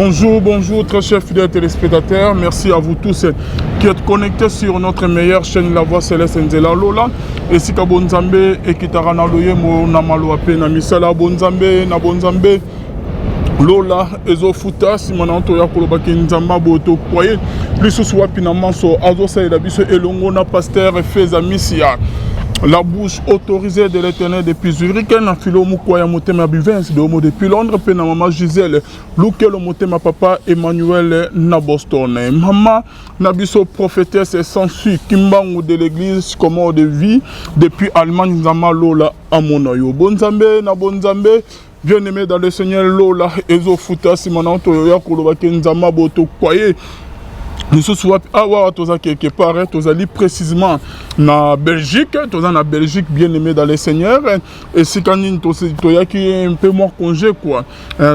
Bonjour, bonjour, très chers fidèles téléspectateurs. Merci à vous tous qui êtes connectés sur notre meilleure chaîne La Voix Céleste Nzela Lola. Esika bonzambe ekitaka na loyembo na maloba mpe na misala bonzambe na bonzambe lola ezofuta nsima na toya kolobaki nzambe boye tokwaye lisusu wapi na manso azosalela biso elongo na pasteur Feza Misia, la bouche autorisée de l'Éternel depuis Zurich, na filo mokwa ya motema ya Bivens de depuis Londres, mpe na mama Gisèle Lukelo motema papa Emmanuel na Boston, mama na biso prophétesse Sansu Kimbangu de l'église Comore de Vie depuis Allemagne. Nzambe lola amona yo, bonzambe na bonzambe. Bien-aimé dans le Seigneur, lola ezofuta. Nsima na toyoya kolobaki nzambe boye tokwaye lisusu wapi awa? Toza quelque part, tozali précisément na Belgique. Toza na Belgique, bien aimé dans le Seigneur. Esika nini toyaki mpe mwa congé quoi.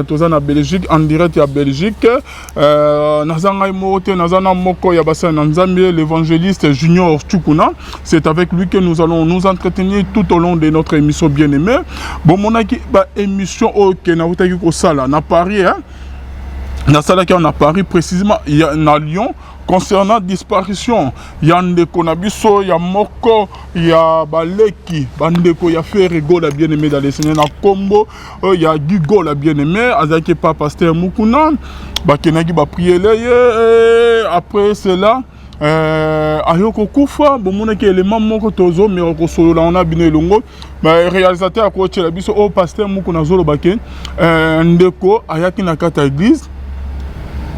Toza na Belgique, en direct ya Belgique. Naza ngai moko te, naza na moko ya basali na Nzambe, l'évangéliste Junior Chukuna. C'est avec lui que nous allons nous entretenir tout au long de notre émission. Bien aimé, bomonaki baémission oyo ke nautaki kosala na Paris, hein? Nasalaki awa na Paris, précisément na Lyon, concernant disparition ya ndeko na biso, ya moko ya baleki, bandeko ya Ferre Gola, bien aimé dans le Seigneur, na nkombo ya Guy Gola. Bien aimé, azalaki pa pasteur Mukuna, bakendaki bapriele ye. Après cela, ayo kokufa. Bomonaki elema moko tozomeka kosolola wana bino elongo. Réalisateur akotiela biso oyo pasteur Mukuna azoloba ke ndeko ayaki na kati ya église,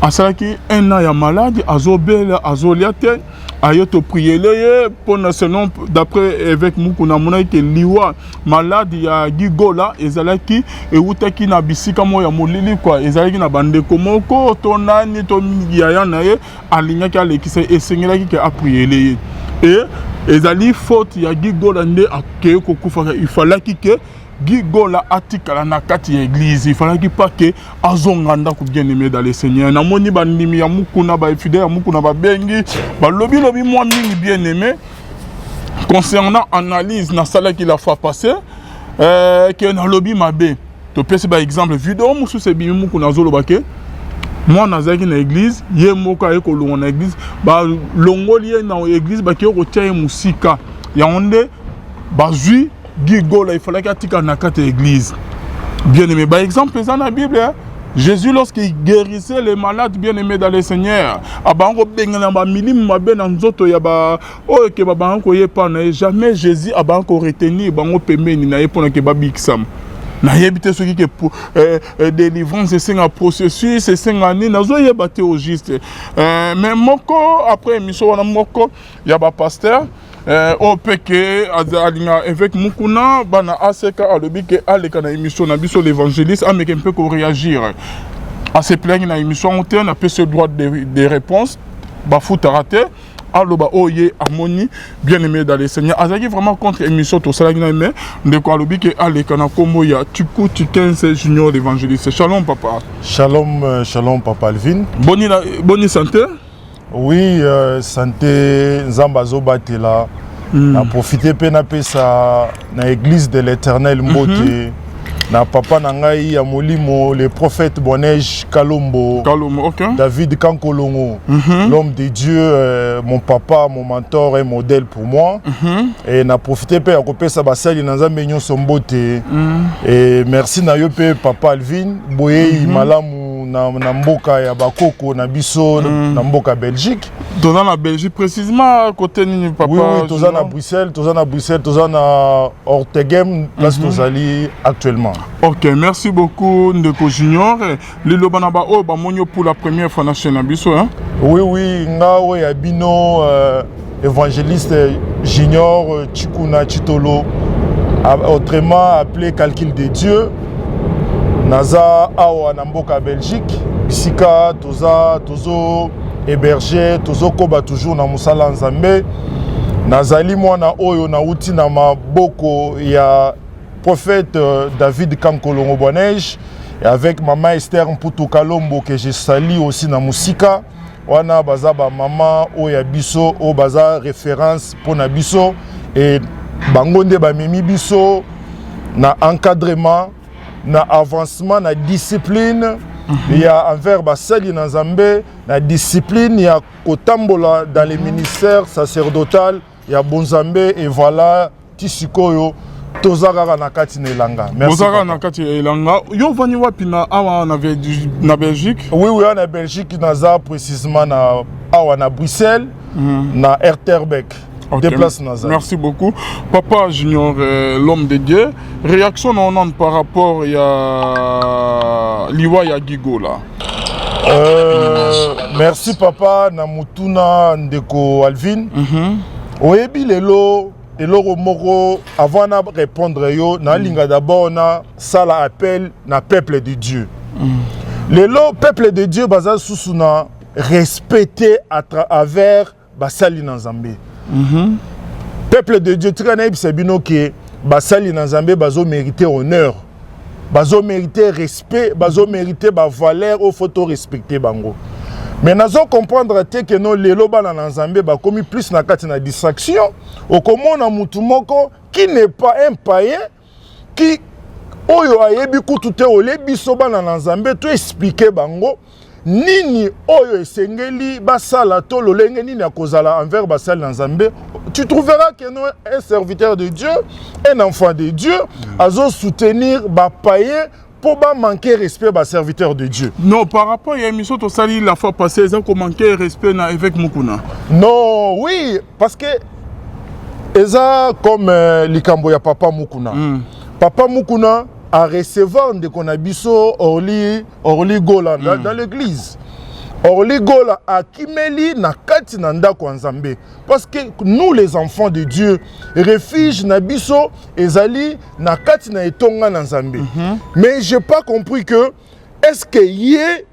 asalaki un an ya malade, azobela, azolia te. Aye topriele ye mpona, selon, d'après évêque Mukuna, amonaki ke liwa, malade ya Gigola ezalaki ewutaki na bisika moko ya molili kwa. Ezalaki na bandeko moko to nani to yaya na ye alingaki alekisa, esengelaki ke apriele ye. E ezali faute ya Gigola nde akeye kokufaka. Ifalaki ke Gigola atikala na kati ya église, ifalaki pa ke azonga ndako. Bien aimé dans le Seigneur, namoni bandimi ya Mukuna, bafidèle ya Mukuna babengi, balobilobi mwa mingi. Bien aimé, concernant analyse nasalaki la fois passée, ke nalobi mabe, topesi baexemple. Video mosusu ebimi, Mukuna azoloba ke mwana azalaki na église, ye moko aye kolongwa na église, balongoli ye na église, bakei kotia ye mosika. Yango nde bazwi Gigola. Ifalaki atikala na kati ya église. Bien aimé, baexemple eza na Bible, hein? Jésus, lorsqu'il guérissait les malades, bien aimé dans le Seigneur, abango bengana bamilimu mabe na nzoto ya ba oyo ke babanga koyepa na ye, jamais Jésus abanga koretenir bango pembeni na ye mpona ke babikisama. Nayebi te soki ke délivrance esenga processus, esenga nini, nazoyeba te au juste. Mais moko après émission wana, moko ya bapasteur oyo mpe ke alinga évêque Mukuna, bana aseka, alobi ke aleka na émission na biso, l'évangéliste ameke mpe koréagir. Asepelaki na émission yango te. Napesi droit de réponse, bafutaka te, aloba oyo ye amoni. Bien aimé dans le Seigneur, azalaki vraiment contre émission tosalaki na ye, mais ndeko alobi ke aleka na nkombo ya Tuku 15 Junior l'évangéliste. Shalom, papa. Shalom, shalom, papa Alvin. Boni, boni santé? Oui, santé, Nzambe azobatela. Na profite mpe napesa na église de l'Éternel mbote, na papa na ngai ya molimo, le prophète Bonege Kalombo. Kalombo, ok. David Kankolongo, l'homme de Dieu, mon papa, mon mentor et modèle pour moi. Et na profite mpe ya kopesa basali na Nzambe nyonso mbote. Et merci na yo mpe, papa Alvin, boyei malamu na mboka ya bakoko na biso, na mboka Belgique. Toza na Belgique, précisément côté nini, papa? Oui, toza na Bruxelles, toza na Bruxelles, toza na Ortegem, place tozali actuellement. Ok, merci beaucoup, ndeko Junior. Liloba na baoyo bamoni yo pour la première fois na chaîne na biso, hein? Oui, nga oyo ya bino, évangéliste Junior Chikuna Chitolo, autrement appelé Calcul de Dieu. Naza awa na mboka ya Belgique, bisika toza, tozo héberger, tozokoba toujours na mosala ya Nzambe. Nazali mwana oyo nauti na maboko ya prophète David Kankolongo Bonege et avec maman Esther Mputu Kalombo, que je salue aussi na mosika wana. Baza bamama oyo ya biso, oyo baza référence mpo na biso, e bango nde bamemi biso na encadrement, na avancement, na discipline. Ya envers basali na Nzambe, na discipline ya kotambola dans les ministères sacerdotal ya bonzambe. Et voilà, ti sikoyo toza kaka na kati na elanga. Merci. Boza kaka na kati ya elanga. Yo ovandi wapi? Na awa na Belgique? Oui, awa na Belgique. Naza précisément na awa na Bruxelles, na Etterbeek. Déplace naza. Merci beaucoup. Papa Junior, l'homme de Dieu, réaction na nano par rapport ya liwa ya Guy Gola. Merci papa na mutuna, ndeko Alvin. Oyebi, lelo eloko moko, avant na répondre yo, nalinga d'abord na sala appel na peuple de Dieu. Lelo peuple de Dieu baza susu na respecter à travers basali na Nzambe. Peuple de Dieu, tika nayebisa bino ke basali na Nzambe bazomérite honneur, bazomérite respect, bazomérite bavaleur oyo faut torespecte bango. Mais nazo comprendre te ke no lelo bana na Nzambe bakomi plus na kati na distraction. Okomona mutu moko qui n'est pas un païen, qui oyo ayebi kutu te, olie biso bana na Nzambe to explique bango nini oyo esengeli basala to lolenge nini ya kozala envers basali na Nzambe. Tu trouveras que non, un serviteur de Dieu, un enfant de Dieu, azosoutenir bapaïen mpo bamanquer respect baserviteur de Dieu. Non, par rapport ya émission tosali la fois passée, eza komanquer respect na évêque Mukuna. Non, oui, parce que eza comme likambo ya papa Mukuna. Papa Mukuna a recevoir ndeko na biso Orly Gola dans l'église. Orly Gola akimeli na kati na ndako ya Nzambe, parce que nous, les enfants de Dieu, refuge na biso ezali na kati na etonga na Nzambe. Mais j'ai pas compris que est-ce que ye,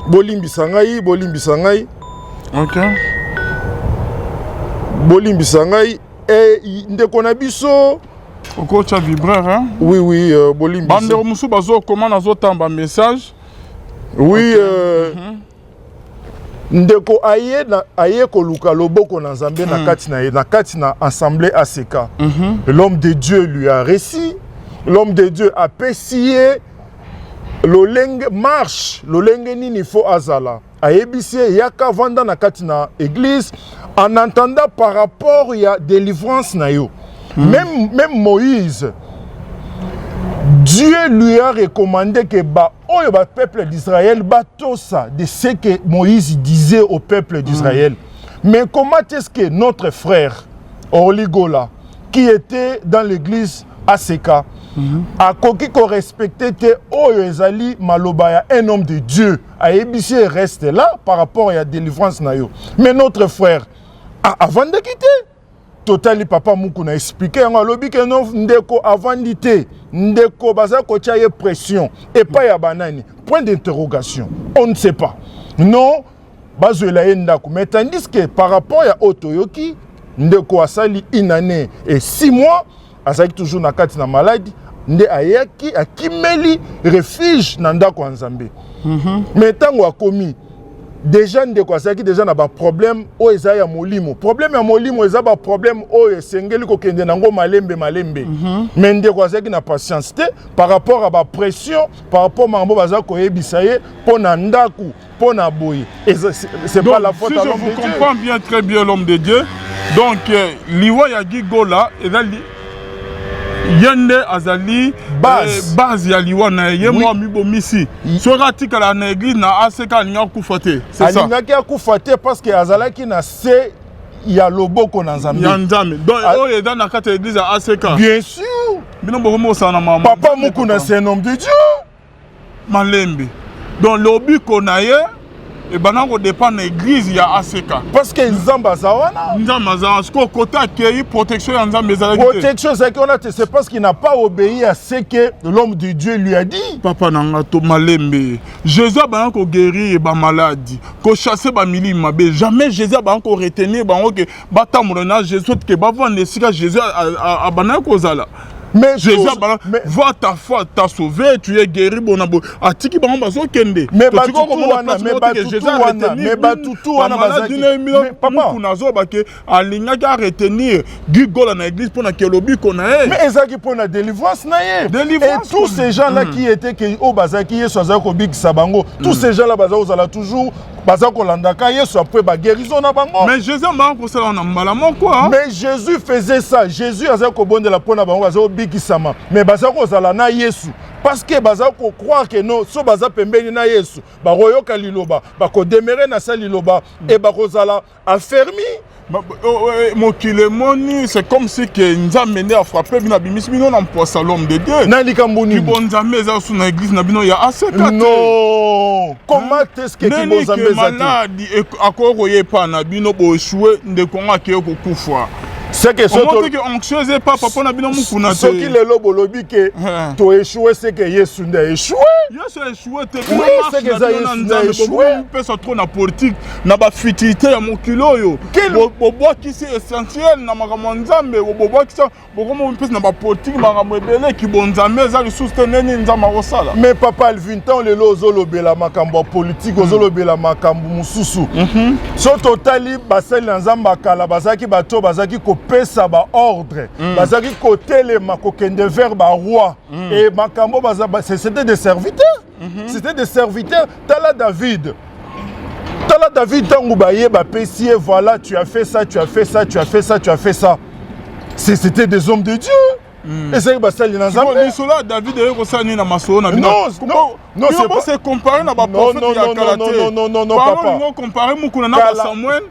bolimbisa ngai, bolimbisa ngai, bolimbisa ngai, ndeko na biso. Okotya vibreur, hein? Oui, bolimbisa. Bandeko mosusu bazokoma, nazotamba message. Oui, ndeko aye, aye koluka loboko na Nzambe na kati na ye, na kati na assemblée ACK. L'homme de Dieu lui a réussi, l'homme de Dieu apesi ye lolenge marche, lolenge nini faut azala. Ayebisi ye: yaka vanda na kati na église en entendant par rapport ya délivrance na yo. Même Moïse, Dieu lui a recommandé que ba oyo ba peuple d'Israël batosa de ce que Moïse disait au peuple d'Israël. Mais comment est-ce que notre frère Orly Gola, qui était dans l'église ACK, akoki korespecte te oyo ezali maloba ya un homme de Dieu? Ayebisi ye: reste là par rapport ya délivrance na yo. Mais notre frère avandaki te. Totali papa Mukuna explique yango, alobi ke no, ndeko avandi te, ndeko baza kotia ye pression epai ya banani? Point d'interrogation, on ne sait pas. Non, bazwela ye ndako. Mais tandis que par rapport ya oyo toyoki, ndeko asali une année et 6 mois, azalaki toujours na kati na maladi, nde ayaki akimeli refuge na ndako ya Nzambe. Mais ntango akomi déjà, ndeko azalaki déjà na baproblème oyo eza ya molimo. Problème ya molimo eza baproblème oyo esengeli kokende nango malembe malembe. Mais ndeko azalaki na patience te par rapport à bapression, par rapport makambo baza koyebisa ye mpo na ndako, mpo na boye. C'est pas la faute si à je l'homme vous de Dieu. Comprends bien, très bien, l'homme de Dieu. Donc liwa ya Guy Gola ezali ye nde azali Base. Base ya liwa na ye, ye mwa mibomisi. Soki atikala na église na ACK, alingi akufa te, c'est ça? Alingaki akufa te, parce que azalaki na se ya loboko na Nzambe. Ya Nzambe. Donc oyo eza na kati ya église ya ACK. Bien sûr. Bino bokomi kosala na mama. Papa Mukuna, c'est un homme de Dieu. Malembe. Donc lobiko na ye ebanda kodépendre na église ya ACK. Parce que Nzambe aza wana. Nzambe aza. Sikoyo kote akei, protection ya Nzambe ezalaki te. Protection ezalaki wana te, c'est parce qu'il n'a pas obéi à ce que l'homme de Dieu lui a dit. Papa na nga, to malembe. Jésus abanda koguérir bamaladi, kochasser bamilimo mabe. Jamais Jésus abanda koretenir bango ke batambola na Jésus, ke bavanda esika Jésus abandaki kozala. Mais Jésus abala, mais va, ta foi t'a sauvé, tu es guéri. Bona bo atiki bango bazokende. Mais batutu wana, mais batutu wana, mais batutu wana bazaki, mais papa nazoba ke alingaki a retenir Guy Gola na église mpona ke lobiko na ye. Mais ezalaki mpona délivrance na ye. Délivrance. Et tous ces gens là qui étaient ke oyo bazalaki, Yesu azalaki kobikisa bango, tous ces gens là baza kozala toujours, baza kolandaka Yesu après baguérison na bango. Mais Jésus ambaka kosala na mbala moko. Mais Jésus faisait ça. Jésus azalaki kobondela mpona bango, baza kobikisama, mais baza kozala na Yesu parce que baza kocroire ke no, so baza pembeni na Yesu, bakoyoka liloba, bakodemeurer na sa liloba e bakozala affermi. Mokili emoni, c'est comme si ke Nzambe nde afrappe bino, abimisi bino na mposa, l'homme de Dieu. Na likambo nini? Kibo Nzambe eza su na église na bino ya ACK te. Non, comment est-ce que kibonzambe eza te? Maladi akoki koyepa na bino, boéchouer, ndeko ngo akeye kokufa. C'est que omotiki onction eza epa papa na bino Mukuna te. Soki lelo bolobi ke toéchoué, c'est que Yesu nde aéchoué. Yesu aéchoué te. Oui, c'est que eza Yesu nde aéchoué. Pesa trop na politique, na bafutilité ya mokili oyo. Bobwakisi essentiel na makambo ya Nzambe, bobwakisa, bokoma mpesa na bapolitique, makambo ebele. Kibonzambe eza lisusu te. Ndeni Nzambe akosala? Mais papa Alvin, ntango lelo ozolobela makambo ya politike, ozolobela makambo mosusu. So totali basali na Nzambe ya kala, bazalaki bato oyo bazalaki kopesa baordre, bazalaki kotelema, kokende vers baroi et makambo c'était des serviteurs, c'était des serviteurs. Tala David, tala David, ntango baye bapesi ye: voilà, tu as fait ça, tu as fait ça, tu as fait ça, tu as fait ça. C'était des hommes de Dieu, ezalaki basali na Nzambe. Lisolo ya David eye kosala nini na masolo na bino? Non, non, c'est pas se comparer na baprophète ya kala te. Non, non, non, papa. Olingi ocompare Mukuna na baSamuel,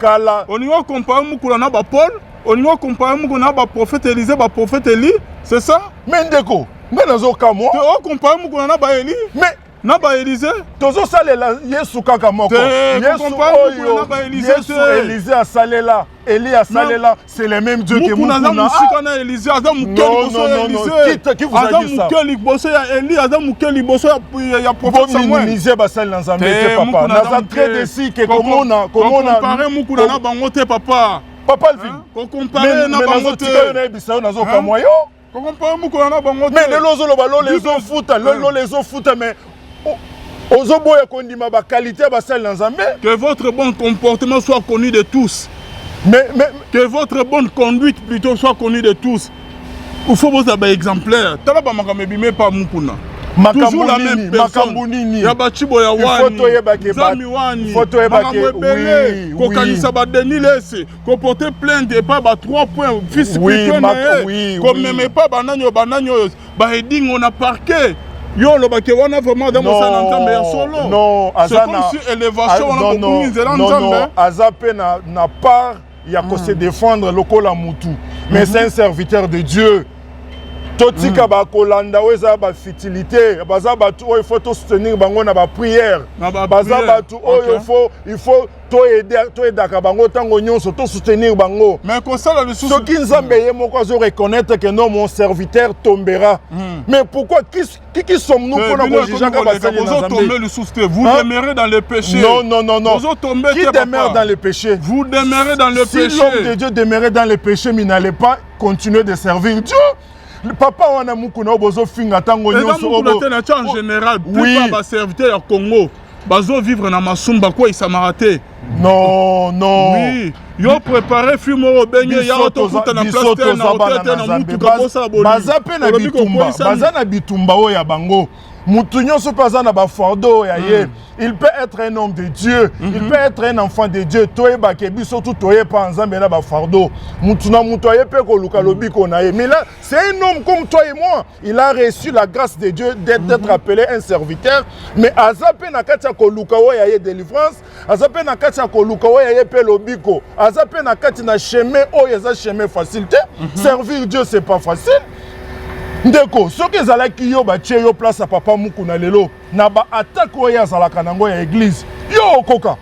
olingi ocompare Mukuna na baPaul, olingi ocompare Mukuna na baprophète Élisée, baprophète Eli, c'est ça? Mais ndeko, ngai nazokamwa. Te, ocompare Mukuna na baEli, mais na baÉlisée. Tozosalela Yesu kaka moko. Yesu oyo Yesu Élisée asalela, Eli asalela, c'est le même Dieu que Mukuna. Aza mosika na Élisée, aza moke liboso ya Élisée, aza moke liboso ya Eli, aza moke liboso ya prophète Samuel. Bominimiser basali na Nzambe te, papa. Naza très déçu ke komona komona kocompare Mukuna na bango te, papa. Papa Alvin. Kocompare na bango te. Nayebisa yo, nazokamwa yo. Kocompare Mukuna na bango te. Mais lelo ozoloba lolo ezofuta, lolo ezofuta, mais ozoboya kondima baqualité ya basali na Nzambe. Que votre bon comportement soit connu de tous. Mais que votre bonne conduite plutôt soit connue de tous. Il faut bozala baexemplaire. Tala bamakambo ebimi epa Mukuna, toujours la même personne. Ya bacibo ya wani, Nzambi wani, makambo ebele, kokanisa baDenis Lessie, koporter plainte epa ba 3 points fils spirituel na ye, komema epa banani oyo, banani oyo, baedingo na parquet. Yo olobaki wana vraiment aza mosala na Nzambe ya solo? Non. C'est comme si élévation wana bokungi nzela Nzambe. Aza mpe na part ya kose défendre lokola mutu, mais c'est un serviteur de Dieu. Totika bakolanda oyo eza bafutilité. Baza bato oyo il faut tosoutenir bango na baprière. Baza bato oyo il faut toaidaka bango ntango nyonso, tosoutenir bango. Mais kosala lisusu Soki Nzambe ye moko azo reconnaître que non, mon serviteur tombera, mais pourquoi qui sommes-nous mpona kojugeaka basali na Nzambe? Lisusu te. Vous demeurez dans le péché. Non, non, non, non. Qui demeure dans le péché? Vous demeurez dans le Si péché. l'homme de Dieu demeurait dans le péché, mais n'allait pas continuer de servir Dieu. Papa wana Mukuna oyo bozofinga ntango nyonso. Mukuna te, na tia en général. Plupart baserviteur ya Congo bazovivre na masumu, bakweyisamaka te. Non, non. Oui, yo préparé film oyo obenge yaka tokuta na place te, na hotel te, na mutuka, bosala. Baza mpe na bitumba, baza na bitumba oyo ya bango. Mutu nyonso mpe aza na bafardeau oyo ya ye. Il peut être un homme de Dieu, il peut être un enfant de Dieu. Toyebake biso tu toyepa Nzambe na bafardeau. Mutu na mutu aye mpe koluka lobiko na ye, mais là c'est un homme comme toi et moi. Il a reçu la grâce de Dieu d'être mm -hmm. appelé un serviteur, mais aza mpe na kati ya koluka oyo ya ye délivrance, aza mpe na kati ya koluka oyo ya ye mpe lobiko, aza mpe na kati na chemin oyo eza chemin facile te. Servir Dieu, c'est pas facile, ndeko. Soki ezalaki yo, batie yo place ya papa Mukuna lelo, na baattaque oyo azalaka nango ya église, yo okoka?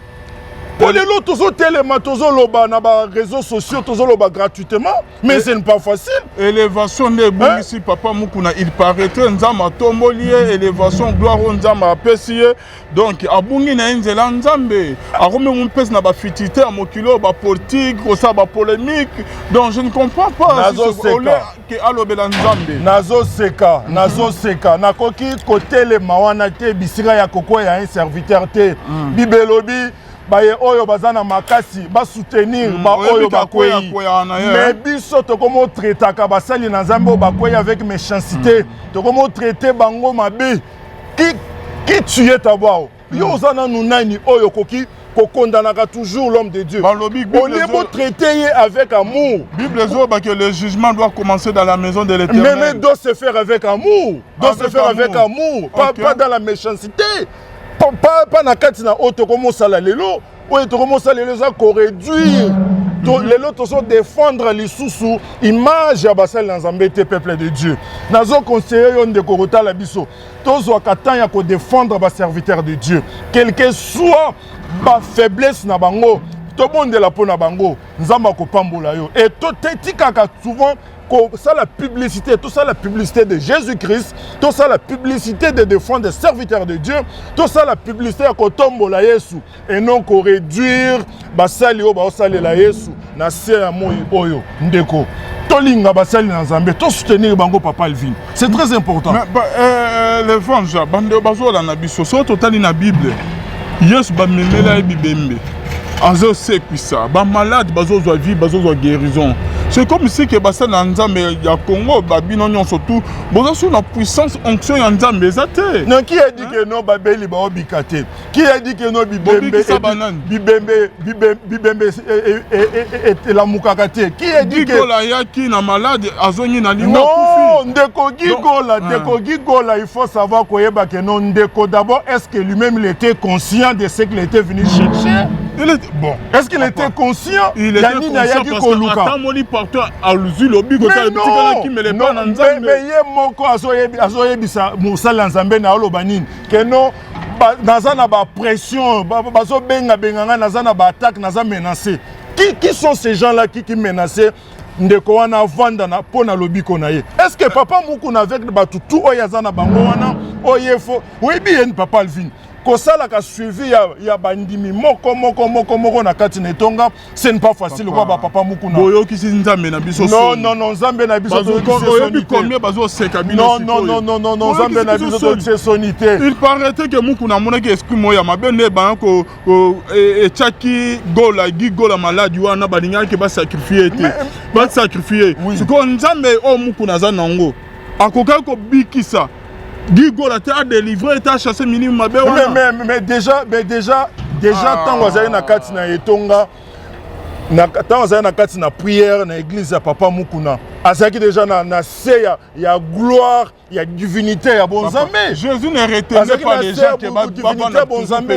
Po lelo tozotelema, tozoloba na baréseaux sociaux, tozoloba gratuitement, mais ce n'est pas facile. Élévation nde ebungisi papa Mukuna. Il paraîtrait Nzambe atomboli ye, élévation, gloire oyo Nzambe apesi ye, donc abungi na ye nzela. Nzambe akomi mopesi na bafutilité ya mokili oyo, bapolitique, kosala bapolémique. Donc je ne comprends pas. Nazoseka. Ke alobela Nzambe. Nazoseka, nazoseka. Nakoki kotelema wana te, bisika ya kokwea un serviteur te. Bible elobi baye oyo baza na makasi basoutenir baoyo Oyebi ka bakwei. Kwea na ye. Mais biso tokomotraitaka basali na Nzambe oyo bakwei avec méchanceté, tokomotraite bango mabe. Qui tu es d'abord? Yo oza nanu nani oyo okoki kokondanaka toujours l'homme de Dieu? Balobi Au lieu botraite ye avec amour. Bible ezoloba que le jugement doit commencer dans la maison de Mais, l'Éternel. mais doit se faire avec amour. Doit Avec se faire avec amour. Pas, pas dans la méchanceté. Pas na kati na oyo tokomosala lelo. Oyo tokomosala lelo eza koréduire. Lelo tozo défendre lisusu image ya basali na Nzambe te, peuple de Dieu. Nazo conseiller yo, ndeko kotala biso. Tozwaka temps ya kodéfendre baserviteur de Dieu. Quel que soit bafaiblesse na bango, tobondela mpo na bango, Nzambe akopambola yo. E totikaka souvent kosala publicité. Tosala publicité de Jésus-Christ, tosala publicité de défendre des serviteurs de Dieu, tosala publicité ya kotombola Yesu et non koréduire basali oyo baosalela Yesu na se ya moi oyo. Ndeko, tolinga basali na Nzambe, tosoutenir bango, papa Alvin, c'est très important. Mais, ba, l'évangile, bandeko bazolanda biso, soki totali na Bible, Yesu bamemela ye bibembe, azosekwisa bamalade, bazozwa vie, bazozwa guérison. C'est comme si ke basali na Nzambe ya Congo, babino nyonso tu boza so na puissance, onction ya Nzambe eza te. Non, qui a dit que non, babeli baobika te? Qui a dit que non, bibembe Bobikisa banani? Bibembe elamukaka te? Qui a dit que Gigola ayaki na malade, azongi na liwa, Non, akufi. ndeko Gigola, Donc, ndeko Gigola, il faut savoir koyeba que non, ndeko, d'abord, est-ce que lui-même il était conscient de ce qu'il était venu chercher? Il est bon. Est-ce qu'il était conscient? Il était Ya nini conscient ayaki parce que koluka? Atamoli partout, azwi lobiko. Mais non, Tikalaki mele non, pa na Nzambe. Mais ye moko azoyebisa mosali ya Nzambe na oloba nini? Ke non, naza na bapression, bazobengabenga ngai, naza na baattaque, naza menacé. Qui sont ces gens là qui menaçaient ndeko wana avanda na mpo na lobiko na ye? Est ce que papa Mukuna avec bato tu oyo aza na bango wana, oyo ye fo oyebi ye, papa Alvin, kosalaka suivi ya bandimi moko moko moko moko na kati na etonga, ce n'est pas facile kwa bapapa Mukuna. Boyokisi Nzambe na biso. Non, non, non, Nzambe na biso Oyebi combien bazoseka bino? Non, non, non, non, non, non, Nzambe na biso toyokisi soni te. Il paraît que Mukuna amonaki esprit moko ya mabe nde ebanga etiaki Gola, Gi Gola maladi wana, balingaki basacrifie te, basacrifie. Sikoyo Nzambe oyo Mukuna aza nango akokaki kobikisa Gigola te, adélivre ete achasse milimo mabe wana? Mais déjà ntango azali na kati na etonga, ntango azali na kati na prière na église ya papa Mukuna, azalaki déjà na se ya gloire, ya divinité ya bonzambe. Jésus ne retenait pas les gens ke divinité bonzambe.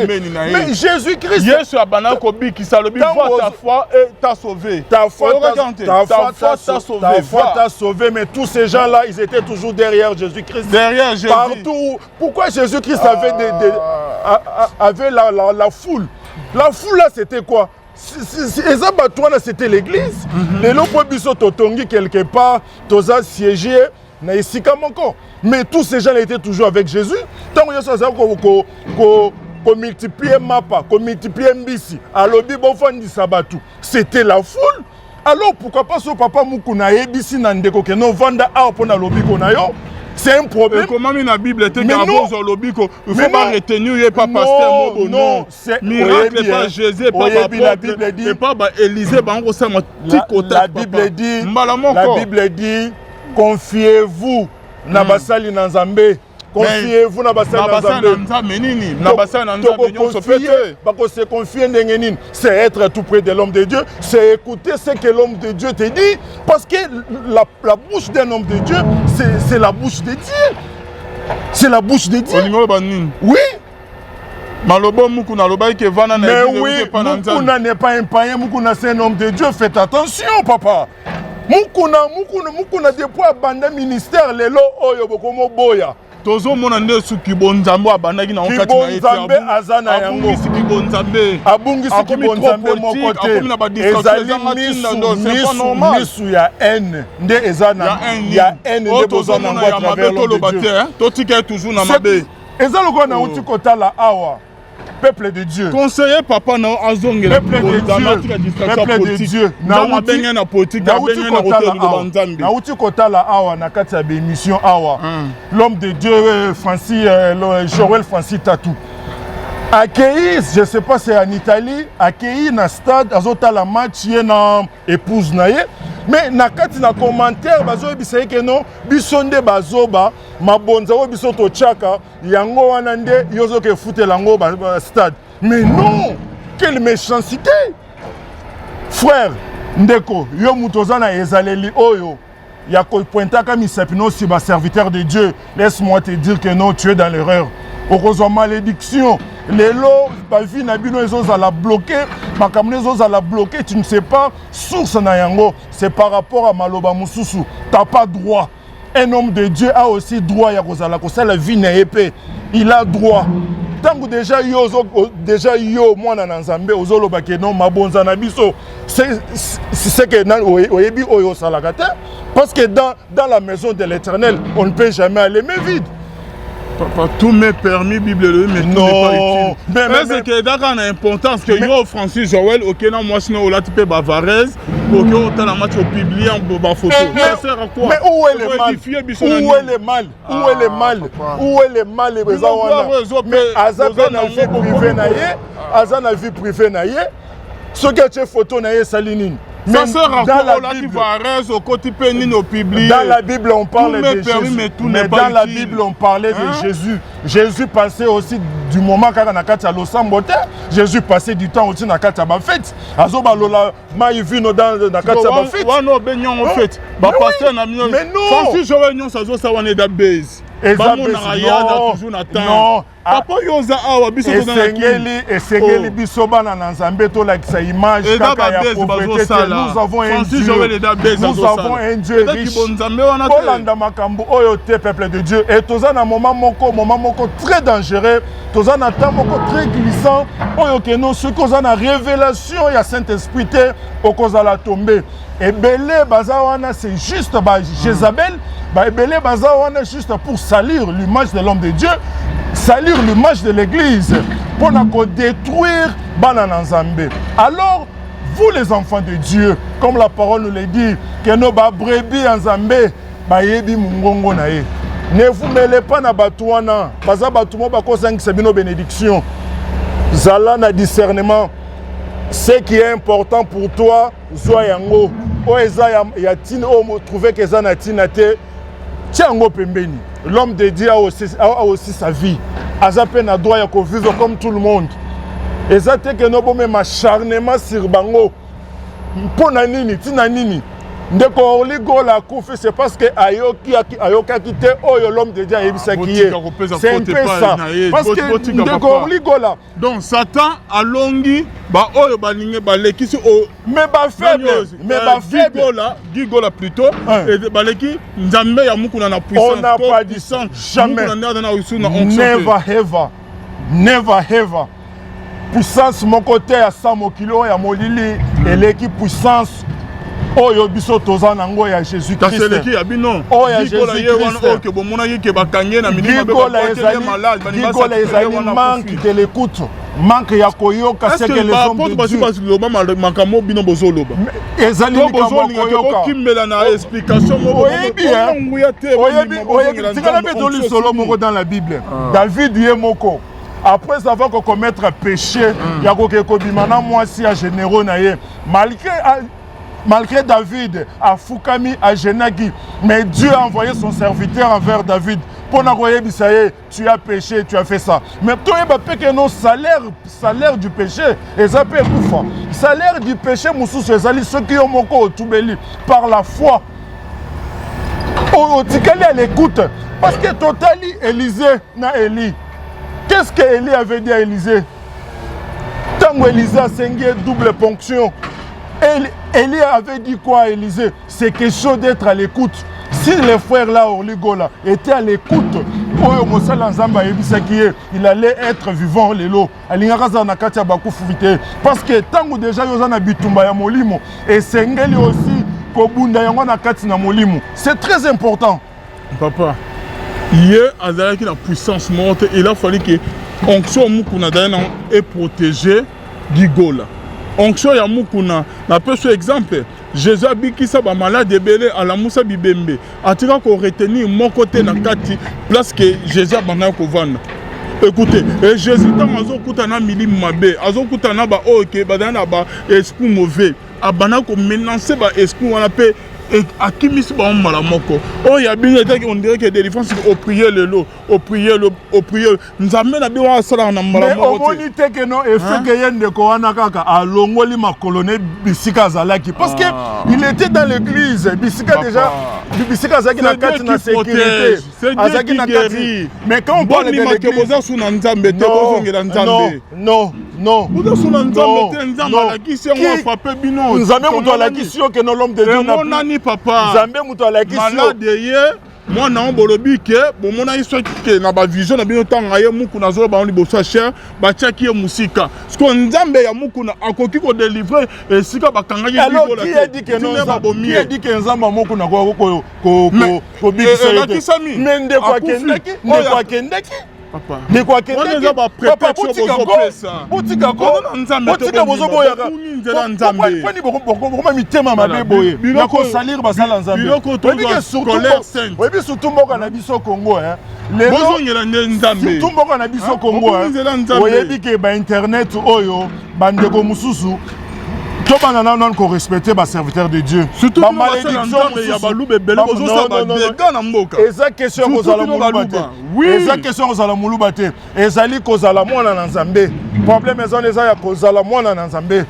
Mais Jésus Christ, Yesu abanda kobikisa, alobi: "Va, ta foi t'a sauvé." Ta foi t'a sauvé, ta foi t'a sauvé. Mais tous ces gens là, ils étaient toujours derrière Jésus Christ. Derrière Jésus. Partout. Pourquoi Jésus Christ avait des avait la foule? La foule là, c'était quoi? Eza bato wana, c'était l'église. Lelo mpo biso totongi quelque part, toza siégé na esika moko, mais tous ces gens étaient toujours avec Jésus. Ntango Yesu azali komultiplie mapa, komultiplie mbisi, alobi: "Bofandisa bato", c'était la foule. Alors pourquoi pas so papa Mukuna ayebisi na ndeko ke novanda awa mpo na lobiko na yo, c'est un problème? Ekomami na Bible te ke abozwa lobiko, il faut baretenir ye pa pasteur mobo. Non, miracle pa Jésus, pa baapôtre, epa baÉlisée, bango kosala tikota. La Bible dit mbala moko. La Bible dit: "Confiez-vous na basali na Nzambe, confiez-vous na basali na Nzambe." Nini na basali na Nzambe nyonso pe te. Bakose confier ndenge nini? C'est être tout près de l'homme de Dieu, c'est écouter ce que l'homme de Dieu te dit, parce que la bouche d'un homme de Dieu, c'est la bouche de Dieu, c'est la bouche de Dieu. Olingi oloba nini? Oui. Maloba Mukuna alobaki ke vanda na. Mais oui, Mukuna n'est pas un païen, Mukuna, c'est un homme de Dieu. Faites attention, papa Mukuna. Mukuna, Mukuna, depuis abanda ministère, lelo oyo bokomoboya. Tozomona nde su kibonzambe abandaki na kati na ye. Kibonzambe aza na yango. Abungisi kibonzambe. Abungisi Akomi trop kibonzambe politique, moko te. akomi na ba distraction Ezali ezanga ntina, misu donc c'est pas misu normal. Misu ya haine nde eza na Ya haine. Ya haine Oyo nde boza tozomona nango à ya mabe travers l'homme toloba de te Dieu. hein? Totika ye toujours na mabe. Eza lokola nauti kotala awa, peuple de Dieu. Conseiller papa na yo azongela Peuple de bonzambe, Dieu. atika distraction Peuple de politique. Dieu. Nzambe abenge na politique, Nauti abenge na kotala kotela liloba awa. Nzambe. Nauti kotala awa na kati ya baémission awa, l'homme de Dieu Francis Joël Francis Tatou akei, je sais pas, c'est en Italie, akei na stade, azotala match, ye na épouse na ye. Mais na kati na commentaire bazoyebisa ye ke non, biso nde bazoba, mabonza oyo biso totiaka yango wana nde yo ozoka efutela yango stade. Mais non, quelle méchanceté! Frère, ndeko, yo moto oza na ezaleli oyo ya kopointaka misapi nosi baserviteur de Dieu, laisse-moi te dire que non, tu es dans l'erreur. Okozwa malédiction. Lelo bavie na bino ezozala bloqué, makambo ezozala bloqué, tu ne sais pas source na yango, c'est par rapport à maloba mosusu. T'as pas droit. Un homme de Dieu a aussi droit ya kozala kosala vie na ye mpe il a droit. Ntango déjà yo déjà yo mwana na Nzambe ozoloba ke non, mabonza na biso, c'est que oyebi oyo osalaka te, parce que dans la maison de l'Éternel, on ne peut jamais aller main vide. Papa, tout m'est permis, Bible elobi, mais tout Non. n'est pas utile. Mais Est-ce que eza kaka na importance que Mais- yo Francis Joel okei na mwasi na olati mpe bavarese, okei otala match, opublie bafoto, ça sert à quoi? Mais où est le mal? Édifier biso na Où nini? est le mal? Où est le mal? Papa. Où est le mal? Eza Bino wana. gloire ezo Mais aza boza mpe na nango vie privée na bokomi ye, aza na vie privée na ye. Soki atie photo na ye, esali nini? Ça Mais sert à dans quoi? la Olati Bible, varese, okoti mpe nini, opublie. Dans la Bible, on parle Tout m'est de permis, Jésus. mais tout Mais n'est pas dans la utile. Bible, on parlait Hein? de Jésus. Jésus passait aussi du moment kaka na kati ya losambo te. Jésus passait du temps aussi na kati ya bafete. Azobalola mai vino dans na kati ya bafete. Wana obengi yango Oh, fete. Mais Bapasteur oui, na bino. mais non. Francis Joel nyonso azosala wana eza base. Eza Bamonaka base, ye aza non, toujours na temps. non. Ah. Papa, yo oza awa, biso toza na Kini. Esengeli Oh. biso bana na Nzambe tolakisa image Eza kaka ya babase pauvreté te. bazosala. Nous avons un Francis Joel Dieu, eza base nous azosala. avons un Dieu Eza riche. kibonzambe wana te. Kolanda makambo oyo te, peuple de Dieu. E toza na moment moko très dangereux, toza na temps moko très glissant oyo keno soki oza na révélation ya Saint-Esprit te, okozala tombe. Ebele baza wana, c'est juste ba Jézabel. Baebele baza wana juste pour salir l'image de l'homme de Dieu, salir l'image de l'Église, mpona kodétruire bana na Nzambe. Alors vous, les enfants de Dieu, comme la parole nous le dit que no babrebis ya Nzambe bayebi mongongo na ye, ne vous mêlez pas na bato wana. Baza bato mo bakozangisa bino bénédiction. Zala na discernement. Ce qui est important pour toi, zwa yango. Oyo eza ya ntina, oyo trouve ke eza na ntina te, tia yango pembeni. L'homme de Dieu a aussi sa vie, aza mpe na droit ya kovivre comme tout le monde. Eza te ke no bomema acharnement sur bango. Mpo na nini? Ntina nini? Ndeko Orly Gola akufi, c'est parce que ayokaki te oyo l'homme de Dieu ayebisaki ye. C'est un peu ça, parce que ndeko Orly Gola Donc Satan alongi baoyo balingi balekisi. Mais bafaible, mais bafaible. Guy Gola plutôt baleki Nzambe ya Mukuna na puissance. On n'a pas dit puissance. Jamais, never ever, never ever. Puissance moko te ya sa mokili oyo ya molili eleki puissance oyo biso toza nango ya Jésus Christ. Eleki ya bino. Oyo ya Jésus Christ oyo ke bomonaki ke bakangi na milima. Gigola ezali manque de l'écoute, manque ya koyoka ce que les hommes de Dieu baloba. Makambo bino bozoloba, ezali likambo ya koyoka. Bokimbela na explication moko. Oyebi, oyebi, tikala mpe tolisolo moko dans la Bible. David ye moko, après avoir kocommettre péché ya koke kobima na mwasi ya généraux na ye, malgré David afukami, agenaki, mais Dieu a envoyé son serviteur envers David mpona koyebisa ye: tu as péché, tu as fait ça. Mais toyeba mpe ke no salaire du péché eza mpe ekufa. Salaire du péché mosusu ezali soki yo moko otubeli par la foi, otikali à l'écoute. Parce que totali Élisée na Élie, qu'est-ce que Élie avait dit à Élisée ntango Élisée asengi ye double ponction? Élie avait dit quoi à Élisée? C'est question d'être à l'écoute. Si les frères là, Orly Gola, étaient à l'écoute Oyo mosali ya Nzambe ayebisaki ye, il allait être vivant lelo. Alingaka azala na kati ya bakufi te. Parce que ntango déjà yo oza na bitumba ya molimo, esengeli aussi kobunda yango na kati na molimo. C'est très important. Papa, ye azalaki na puissance moko te. Il a fallu que onction Mukuna azali nango eprotéger Gigola. Onction ya Mukuna, napesi exemple, Jésus abikisa bamalade ebele, alamusa bibembe, atika koretenir moko te na kati place que Jésus abandaki kovanda. Écoutez, et Jésus, ntango azokuta na milimo mabe, azokuta na baoyo ke bazali na baesprit mauvais, abanda komenacer baesprit wana mpe akimisi bango mbala moko. Oyo ya bino etaki, on dirait que délivrance, oprier lelo, oprier, oprier, Nzambe na bino wana asalaka na mbala moko te. Omoni te que non, effet que ye ndeko wana kaka alongoli makolo ne bisika azalaki, parce que il était dans l'église, bisika déjà, bisika azalaki na kati na sécurité, azalaki na kati. Mais quand on parle de l'église, boza su na Nzambe te, bozongela Nzambe. Non, non. Boza su na Nzambe te. Nzambe alakisi yango, afrapper bino. Nzambe moto alakisi yo que non, l'homme de Dieu? Emonani, papa. Nzambe moto alakisi yo? Malade ye mwana ngo, bolobi ke bomonaki soki ke na bavision na bino, ntango aye Mukuna azoloba bango liboso ya chaire, batiaki ye mosika. Siko Nzambe ya Mukuna akoki kodélivrer esika bakangaki? Dit que Nzambe ya Mukuna kobikisa ye te? Mais ndeko akendaki, ndeko akendaki, ndeko akendaki. Papa, botika ko, botika, bozoboyaka poni bokoma mitema mabe boye na kosalir basala Nzambe. Oyebi, surtout mboka na biso Congo, bozongela nde Nzambe. Surtout mboka na biso Congo, oyebi ke bainternet oyo, bandeko mosusu, tobanda nano nano korespecter baserviteur de Dieu. Surtout ya Baluba ebele, bozosala badégâts na mboka. Eza question ya kozala Moluba te, eza question ya kozala Moluba te, ezali kozala mwana na Nzambe. Problème eza wana, eza ya kozala mwana na Nzambe.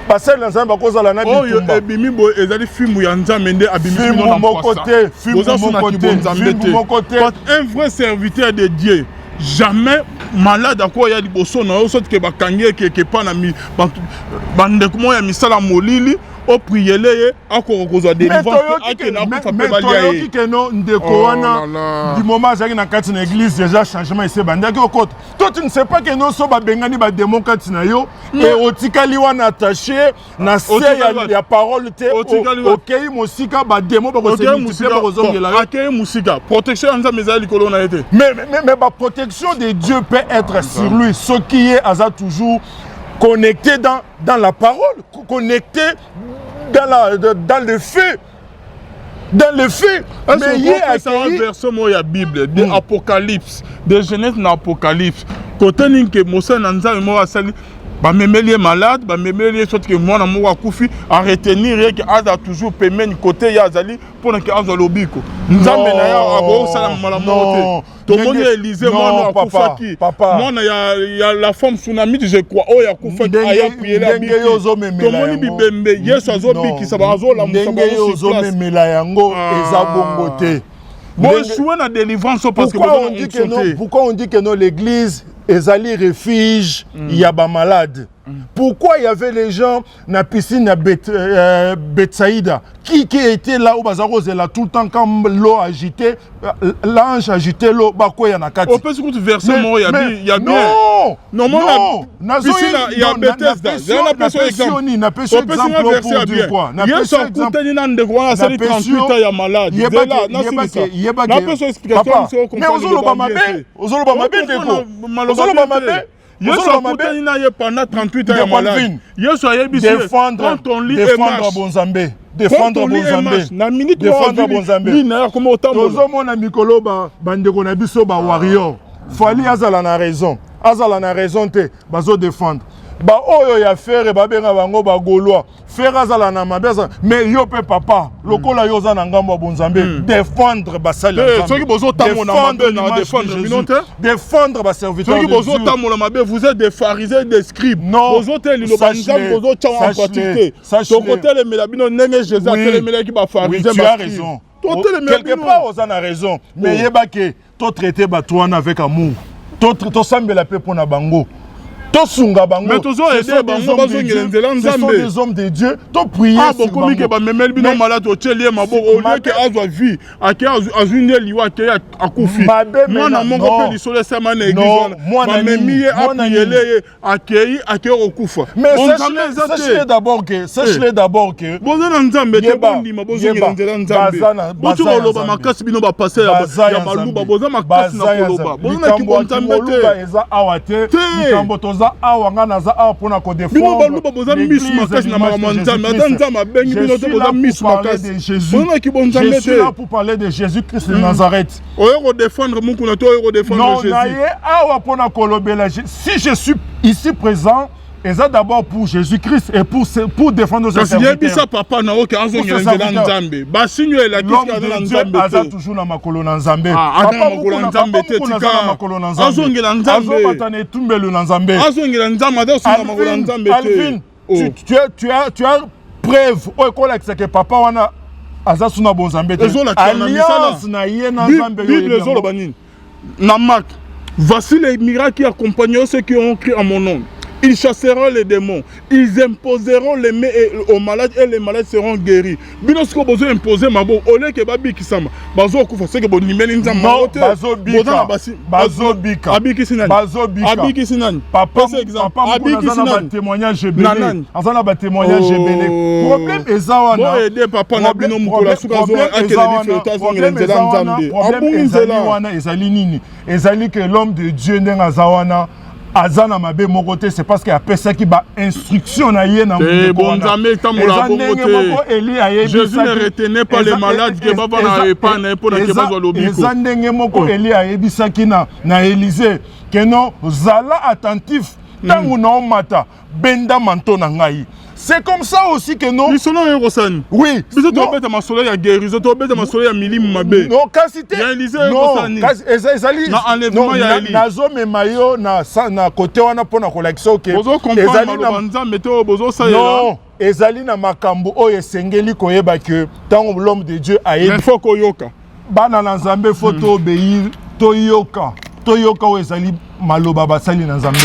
Basali na Nzambe bakozala na Oyo ebimi boye ezali fimbu ya Nzambe nde abimisi. Fimbu moko te, fimbu moko te, fimbu moko te. Un vrai serviteur de Dieu, jamais malade akoya liboso na yo soki ke bakangi ye keke epa na bandeko moko ya misala molili, oprier ye, akoka kozwa délivrance, akende akufa mpe balia ye. Toyoki que non, ndeko wana, du moment azalaki na kati na église, déjà changement ese ebandaki okota. Toi, tu ne sais pas que non, so babengani badémon kati na yo e otikali wana attaché na se ya parole te, okei mosika, badémon bakosemultiplier, bakozongela yo. Akei mosika, protection ya Nzambe ezali likolo na ye te. Mais baprotection de Dieu peut être sur lui soki ye aza toujours connecté dans la parole, connecté dans le feu, dans le feu. Mais ye akei verset moko ya Bible, de Apocalypse, de Genèse na Apocalypse, kote nini ke mosali na Nzambe moko asali, bamemeli ye malade, bamemeli ye soki ke mwana moko akufi, aretenir ye ke aza toujours pembeni kote ye azali mpona ke azwa lobiko? Nzambe na ye akosala mbala moko te. Tomoni Élysée, mwana akufaki, mwana ya la femme sunamite, je crois, oyo akufaki, aya prier, abiki. Tomoni bibembe, Yesu azobikisa, azolamusa. Ndenge yo ozomemela yango, eza bongo te. Boéchouer na délivrance parce que pourquoi on dit que non? Pourquoi on dit que non, l'église ezali refuge ya bamalade? Pourquoi il y avait les gens na piscine ya Bethsaïda qui était là où baza kozela tout le temps quand l'eau agitait, l'ange agitait l'eau, bakwea na kati? Opesi kutu verset moko ya bien. Non. Non, piscine ya Bethesda, napesi exemple, napesi exemple pour dire quoi? Yesu akutani na ndeko wana asali 38 ans ya malade. Napesi explication. Mais ozoloba mabe, ozoloba mabe, ndeko, ozoloba mabe. Yesu akutani na ye pendant 38 ans ya malade. Yesu ayebisi: Défendre ton lit. Défendre bonzambe, défendre bonzambe. Na minute Défendre bonzambe. Li na akoma otambola. Tozomona mikolo bandeko na biso bawarrior, Fally azala na raison, azala na raison te, bazodéfendre. Baoyo ya Ferre, babenga bango bagaulois. Ferre azala na mabe, azala, mais yo mpe papa, lokola yo oza na ngambo ya bonzambe, défendre basali ya Soki bozotambola mabe, na défendre bino te. Défendre baserviteur. Soki bozotambola mabe, vous êtes des pharisiens, des scribes. Bozotela liloba Nzambe, bozotya en pratique te. Tokotelemela bino ndenge Jésus atelemelaki bapharisien. Tu as raison, quelque part oza na raison, mais yeba ke totraiter bato wana avec amour, tosambela mpe mpo na bango. Tosunga bango. Mais tozo aider bango bazongela nzela Nzambe. Ce sont des hommes de Dieu. To prier. Ah bokomi ke bamemeli bino malade otieli ye maboko au lieu ke azwa vie ake azwi nde liwa ake akufi. Mwana moko mpe lisolo esama na église wana bamemi ye apiyele ye akei akei kokufa. Mais sachez d'abord que sachez d'abord que boza na Nzambe te bondima bozongela nzela Nzambe. Botika koloba makasi bino ba pasteur ya baluba boza makasi na koloba boza na kibonzambe te. Eza awa te likambo toza awa nga naza awa mpona kodefendre bino baluba boza misu makasi na makambo ya Nzambe ata Nzambe abengi bino te boza misu makasi boza na kibonzambe te. Je suis là pour parler de Jésus-Christ de Nazareth. Oyo kodefendre mukuna to oyo kodefendre Jésus. Non, naye awa mpona kolobela si je suis ici présent eza d'abord pour Jésus-Christ et pour défendre ses serviteurs. Kasi yebisa papa na oke azongela nzela Nzambe. Basinyo elakisi aza na Nzambe te. Aza toujours na makolo na Nzambe. Ah, aza na makolo na Nzambe te tika. Makolo na Nzambe. Azongela Nzambe. Azobata na etumbelo na Nzambe. Azongela Nzambe aza na makolo na Nzambe te. Alvin, tu as preuve oyo ekolakisa ke papa wana aza suna bonzambe te. Alliance na ye na Nzambe. Bible ezoloba nini? Na Marc, voici les miracles qui accompagneront ceux qui ont cru en mon nom. Ils chasseront les démons, ils imposeront les mains aux malades et les malades seront guéris. Bino siko bozo imposer mabo au lieu que babikisama, bazo kufa c'est que bonimeli nzambe bango te. Bazo bika. Bazo bika. Abikisi nani? Bazo bika. Abikisi nani? Papa, papa abikisi nani? Témoignage ebele. Aza na ba témoignage ebele. Problème eza wana. Bo aider papa na bino mukolo suka zo akende lifelo te azongela nzela Nzambe. Abungi nzela. Wana ezali nini? Ezali que l'homme de Dieu ndenge aza wana aza na mabe moko te, c'est parce que apesaki ba instruction na ye na ndeko wana. Nzambe etambola bongo te. Moko Eli ayebisaki Jésus ne retenait pas les malades que bava na epa na ye mpo na ke bazwa lobiko. Eza ndenge moko Eli ayebisaki na Élisée que non, zala attentif ntango na omata benda manteau na ngai. C'est comme ça aussi que non. Lisolo oyo ekosani. Oui. Biso tobeta masolo ya guérison, tobeta masolo ya milimu mabe. Non, kasi te. Ya Élisée ekosani. Kasi ezali na enlèvement ya Élie. Nazomema yo na na côté wana pona kolakisa oke. Bozo comprendre maloba Nzambe te oyo bozosalela. Non. Ezali na makambo oyo esengeli koyeba que ntango l'homme de Dieu ayebi. Mais faut koyoka. Bana na Nzambe faut to obéir, toyoka. Toyoka oyo ezali maloba basali na Nzambe.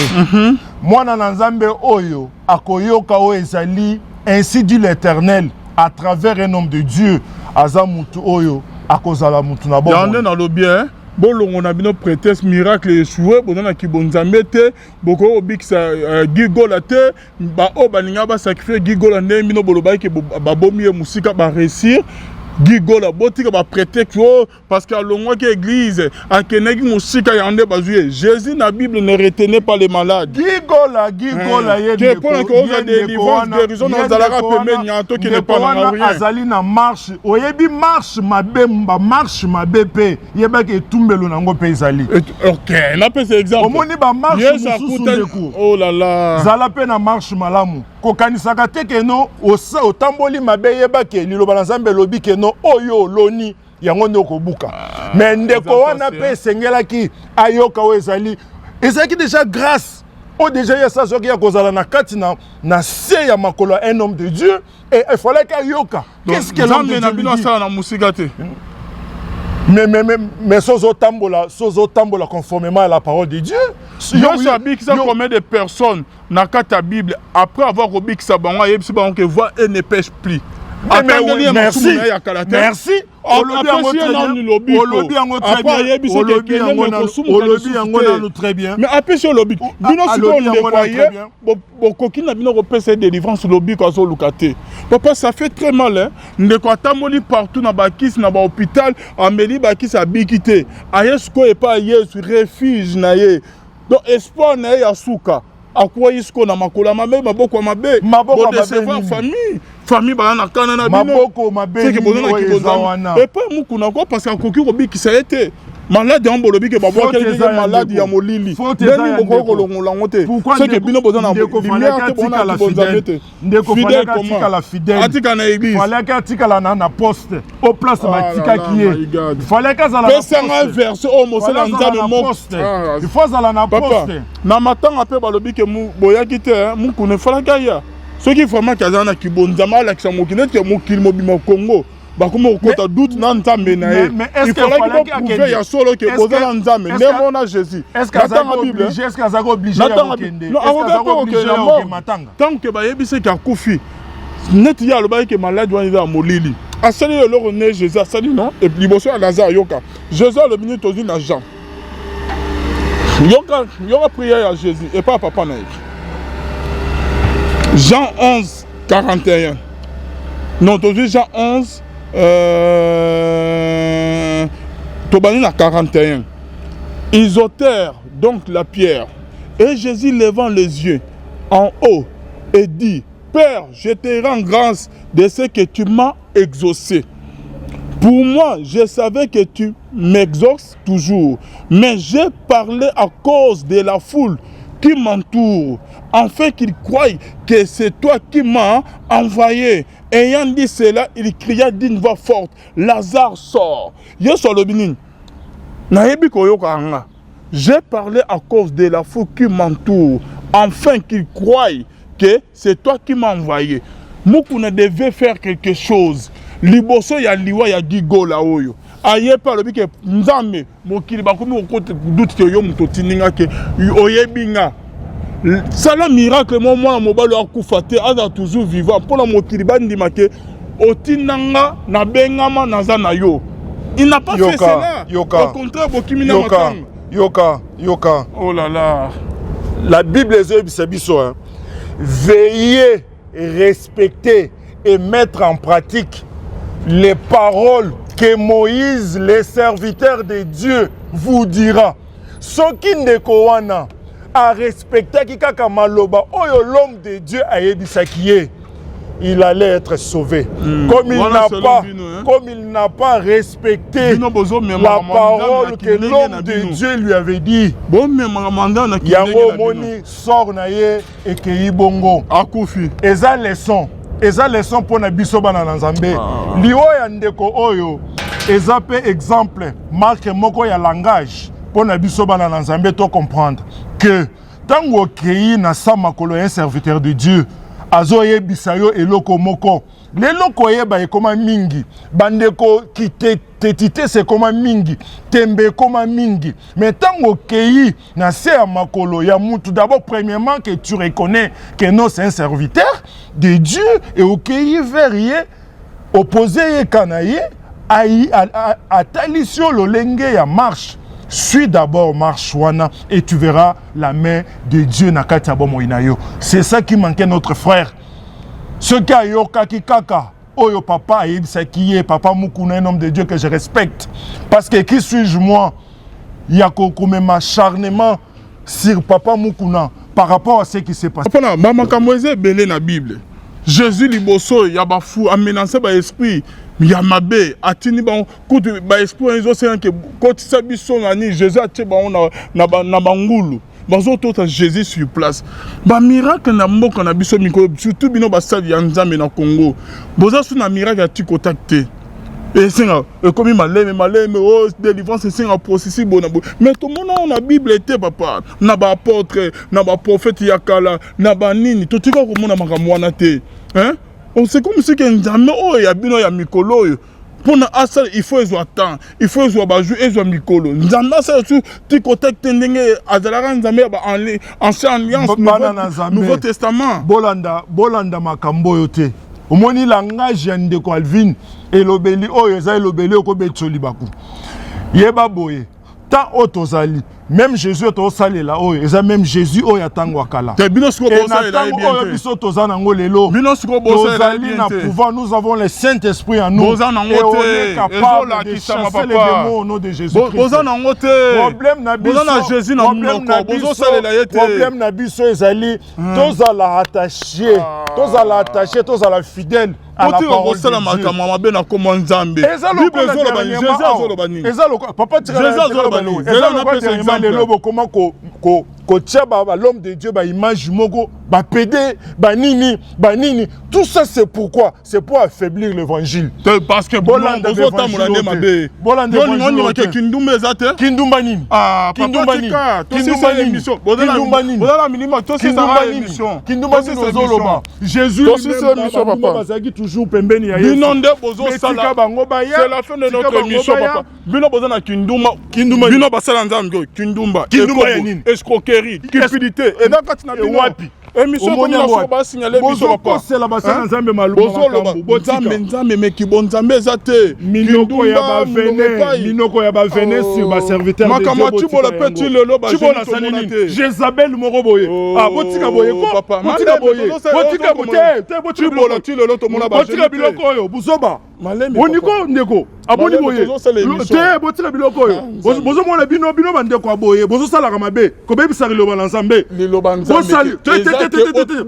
Mwana na Nzambe oyo akoyoka oyo ezali ainsi dit l'Éternel à travers un homme de Dieu aza mutu oyo akozala mutu na bomoi. Yango nde nalobi hein, bolongo na bino prétexte miracle échoué, boza na kibonzambe te, bokoki kobikisa Guy Gola te, ba oyo balinga ba sacrifier Guy Gola ndenge bino bolobaki ke babomi ye mosika ba réussir Guy Gola, botika ba prétexte oyo parce que alongwaki église akendaki mosika yango nde bazwi ye. Jésus na Bible ne retenait pas les malades. Guy Gola, Guy Gola ye ndeko, mpona koza délivrance guérison nazalaka pembeni ya tokende pa na rien. Azali na marche, oyebi marche mabe, ba marche mabe pe yebaki etumbelo nango pe ezali. Ok, napesa exemple. Omoni ba marche mosusu ndeko. Oh là là. Zala pe na marche malamu. Kokanisaka te ke no otamboli mabe, yebaki liloba na Nzambe elobi ke no oyo oloni yango nde okobuka. Mais ndeko wana pe esengelaki ayoka oyo ezali ezalaki déjà grâce oyo déjà ye asazwaki ya kozala na kati na se ya makolo ya un homme de Dieu et il fallait qu'ayoka. Qu'est-ce que l'homme de Nzambe na Dieu bino lui dit? asala na mosika te. Mais sozo tambola conformément à la parole de Dieu. Yesu abikisa combien de personnes na kati ya Bible après avoir kobikisa bango ayebisi bango que voix et ne pêche plus. Atangeli ye masumu na ye ya kala te. Merci. Olobi yango très bien. Olobi yango très bien. Olobi yango nanu, olobi yango nanu très bien. Mais apesi olobi. Bino sikoyo ndeko aye, bokoki na bino kopesa ye délivrance lobiko azoluka te. Papa, ça fait très mal hein. Ndeko atamboli partout na bakisi na ba hôpital, ameli bakisi abiki te. Aye sikoyo epai ya Yesu, refuge na ye. Donc espoir na ye ya suka. Akwei sikoyo na makolo ya mabe, maboko ya mabe. Maboko ya mabe Bodecevoir nini? famille. Famille baza na kana na bino. Maboko mabe Seke nini boza na oyo eza kibonzambe. wana? Epai mukuna ko parce que akoki kobikisa ye te. Malade yango bolobi ke babwakeli Faute ndenge eza ya malade ndeko. ya molili. Faute eza Ndenge ya bokoki ndeko. kolongola yango te. Pourquoi Seke ndeko- bino boza na ndeko lumière fallait te, boza na atikala kibonzambe fidèle. te. Ndeko Fidèle fallait comment? atikala fidèle. Atikala na église. Fallait atikala na poste. Au place Ah là batikaki là, ye. my God. Fallait azala na Pesa nga poste. verset oyo mosala Fallait azala Nzambe na moko. poste. Ah, Il faut azala na Papa, poste. na matanga pe balobi ke boyaki te, hein, mukuna efalaki aya. Soki vraiment ke aza na kibonzama alakisa mokili neti ke mokili mobima Congo. Bakomi kokota doute na Nzambe na ye. Il fallaki boprouve ya solo ke boza na Nzambe nde mona Jésus. Natanga Bible, natanga akoki mpe kokende na mort ntango ke bayebisaki akufi. Neti ye alobaki ke maladi wana eza ya molili, asali eloko ne Jésus asali non liboso ya Lazare. Yoka Jésus alobi nini? Tozwi na Jean. Yoka, yoka prière ya Jésus epai ya papa na ye. Jean 11 41. Non, tozwi Jean 11, tobandi na 41. Ils ôtèrent donc la pierre, et Jésus, levant les yeux en haut, et dit: Père, je te rends grâce de ce que tu m'as exaucé. Pour moi, je savais que tu m'exauces toujours, mais j'ai parlé à cause de la foule qui m'entoure, afin qu'ils croient que c'est toi qui m'as envoyé. Ayant dit cela, il cria d'une voix forte: Lazare, sort. Yesu alobi nini? Nayebi koyoka nga. J'ai parlé à cause de la foule qui m'entoure, afin qu'ils croient que c'est toi qui m'as envoyé. Mukuna devait faire quelque chose liboso ya liwa ya Gigola oyo aye mpe alobi ke Nzambe, mokili bakomi kokota doute ke yo moto otindi nga, ke oyebi nga. Sala miracle mo mwana mobali oyo akufa te, aza toujours vivant, mpona mokili bandima ke otinda nga, nabengama, naza na yo. Il n'a pas fait cela. Yoka. Au contraire, bokimi na Yoka. matanga. Yoka, yoka. Oh là là. La Bible ezoyebisa biso, hein: veillez, respecter et mettre en pratique les paroles que Moïse, le serviteur de Dieu, vous dira. Soki ndeko wana arespectaki kaka maloba oyo l'homme de Dieu ayebisaki ye, il allait être sauvé. Comme il Voilà n'a selon pas, bino, hein. comme il n'a pas respecté Bino bozomemaka la parole que l'homme de Dieu Dieu lui avait dit, bomemaka mandat na yango kindenge na bino. Omoni sort na ye ekei bongo. Akufi. Eza leçon, eza leçon mpo na biso bana na Nzambe. Liwa ya ndeko oyo eza mpe exemple, marque moko ya langage mpo na biso bana na Nzambe, to comprendre que ntango okei na sa makolo ya un serviteur de Dieu, azoyebisa yo eloko moko. Lelo koyeba ekoma mingi, bandeko, kitetitese ekoma mingi, tembe ekoma mingi. Mais ntango okei na se ya makolo ya mutu, d'abord, premièrement, que tu reconnais que non, c'est un serviteur de Dieu, et okei vers ye, opose ye ka na ye, atalisi yo lolenge ya marche. Suis d'abord marche wana et tu verras la main de Dieu na kati ya bomoi na yo. C'est ça qui manquait notre frère. Soki ayokaki kaka oyo papa ayebisaki ye, papa Mukuna, un homme de Dieu que je respecte, parce que qui suis-je, moi, ya komema acharnement sur papa Mukuna par rapport à ce qui s'est passé? Mpona bamakambo eza ebele na Bible. Jésus liboso ya bafu amenace baesprit ya mabe, atindi bango kutu baesprit wana ezosenga ke kotisa biso na nini. Jésus atie bango na bangulu, bazotota Jésus sur place. Bamiracle na mboka na biso mikolo, surtout bino basali ya Nzambe na Congo, boza su na miracle ya tikotak te. Esenga ekomi maleme maleme. O délivrance esenga processus bona boye, mais tomona oyo na Bible te, papa. Na baapôtre, na baprophète ya kala, na banini, totika komona makambo wana te, hein? C'est comme si ke Nzambe oyo ya bino ya mikolo oyo, mpona asala, il faut ezwa temps, il faut ezwa bajour, ezwa mikolo. Nzambe asala su tikotek te ndenge azalaka Nzambe ya ba ancien alliance, Bana na Nzambe. Nouveau Testament. Bolanda, bolanda makambo oyo te. Omoni langage ya ndeko Alvin, elobeli oyo eza elobeli okobetisa libaku. Yeba boye, temps oyo tozali, même Jésus oyo tozosalela oyo eza même Jésus oyo ya ntango ya kala. Te, bino sikoyo E na bosalela ye ntango bien oyo te. biso toza nango lelo, Bino sikoyo bosalela ye tozali bien na te. pouvoir. Nous avons le Saint-Esprit en nous Boza nango et on te. est capable de Ezolakisama, chasser les papa. démons au nom de Jésus Bo- Christ. Boza nango te. Problème na biso, Boza na Jésus na problème monoko, na biso- bozosalela ye te. Problème na biso ezali tozala attaché, tozala attaché, tozala fidèle à la Kotika parole de kosala Dieu. makambo mabe na kombo Nzambe. Eza Bible lokola ezoloba nini? dernièrement Jésus awa. azoloba nini? Eza lokola papa Jésus azoloba nini? eza Zela lokola napesa dernièrement exemple. lelo bokoma kotia l'homme de Dieu baimage moko. Bapédé, banini, banini, tout ça, c'est pourquoi? C'est pour affaiblir l'évangile. Te, parce que Bolanda bozotambola nde mabe. Bolanda Yo évangile ondimaki te. Kindumba eza te. Kindumba nini? Ah, papa, Kindumba nini? tika. Kindumba Tosisa nini? émission. Kindumba nini? Bozala minima, tosisaka Kindumba nini? émission. Kindumba nini? Tosisa Ozoloba Jésus Tosisa lui-même, émission, bandumba papa. bazalaki toujours pembeni ya Yesu. Bino nde Mais bozosala. tika bango baya. C'est la fin de Tika notre bango émission, baya. papa. Bino boza na kindumba. Kindumba. Bino basala Nzambe oyo kindumba. Kindumba ya Ekobo, nini? escroquerie, cupidité eza kati na bino. Wapi? Émission Omoni komi na yango soko wapi? basignale biso, papa. Bozokosela basala Hein? Nzambe maluba. Bozoloba Makambo. Nzambe, Nzambe, meki bonzambe eza te. Minoko ya Kindumba, bavene, monoko epai. minoko ya bavene Oh. sur baserviteur. Makambo ya Tibola mpe ti lelo Tibola bageni asali tomona nini? te. Jezabel moko boye. Oh, Ah, botika boye ko. papa. Botika Malembe, boye. Botika tozosala te te, botika Tibola biloko. ti lelo tomona Botika bageni te. biloko oyo buzoba. Malembe, Boniko papa. ndeko aboni Malembe, boye tozosala émission. te. Botika biloko oyo. Ah, Nzambe. Bozomona bino, bino bandeko ya boye, bozosalaka mabe, kobebisaka liloba na Nzambe. Liloba Nzambe Bosali te. te te Eza te te. te te te.